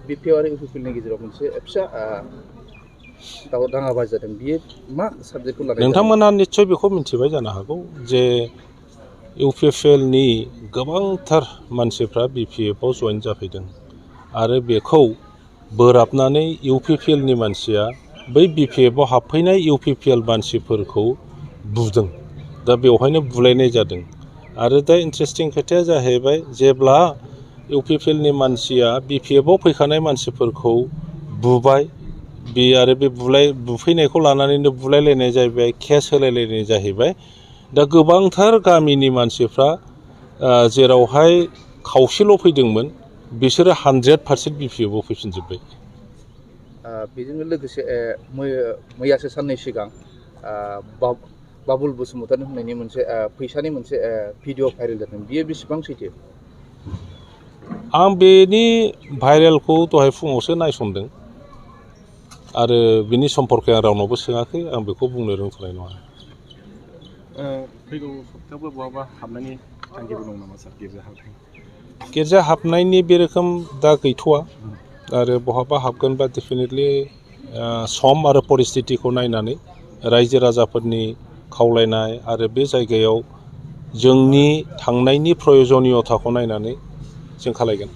BPF आरो इउपिपिएलनि गेजेराव मोनसे फिसा दाङाबाजि जादों बियो मा साबजेक्टखौ लानाय नोंथांमोना निश्चय बेखौ मिथिबाय जानो हागौ जे इउपिपिएलनि गोबांथार मानसिफ्रा बिपिएफआव जइन जाफैदों आरो बेखौ बोराबनानै इउपिपिएलनि मानसिया बै बिपिएफआव हाबफैनाय इउपिपिएल मानसिफोरखौ बुदों दा बेवहायनो बुलायनाय जादों आरो दा इन्ट्रेस्टिं खोथाया जाहैबाय जेब्ला इउपिपिएलनि मानसिया बिपिएफआव फैखानाय मानसिफोरखौ बुबाय बे आरो बे बुफैनायखौ लानानैनो बुलायलायनाय जाहैबाय केस होलायलायनाय जाहैबाय दा गोबांथार गामिनि मानसिफ्रा जेरावहाय खावसेल' फैदोंमोन बिसोरो 100% बिपिएफआव फैफिनजोब्बाय बेजोंनो लोगोसे मैयासो साननै सिगां बाबुल बसुमतारी होननायनि मोनसे फैसानि मोनसे भिडिअ भाइरेल जादों बियो बेसेबां सैथो आं बेनि भाइरेलखौ दहाय फुङावसो नायसनदों आरो बिनि सम्पर्के आं रावनावबो सोङाखै आं बेखौ बुंनो रोंथ'नाय नङा फैगौ सप्तायावबो बहाबा हाबनायनि थांखिबो दं नामा सार गिर्जा हाबनायनि बे रोखोम दा गैथ'वा आरो बहाबा हाबगोनबा डेफिनेटलि सम आरो परिस्थितिखौ नायनानै रायजो राजाफोरनि खावलायनाय आरो बे जायगायाव जोंनि थांनायनि प्रयजनियताखौ नायनानै जों खालायगोन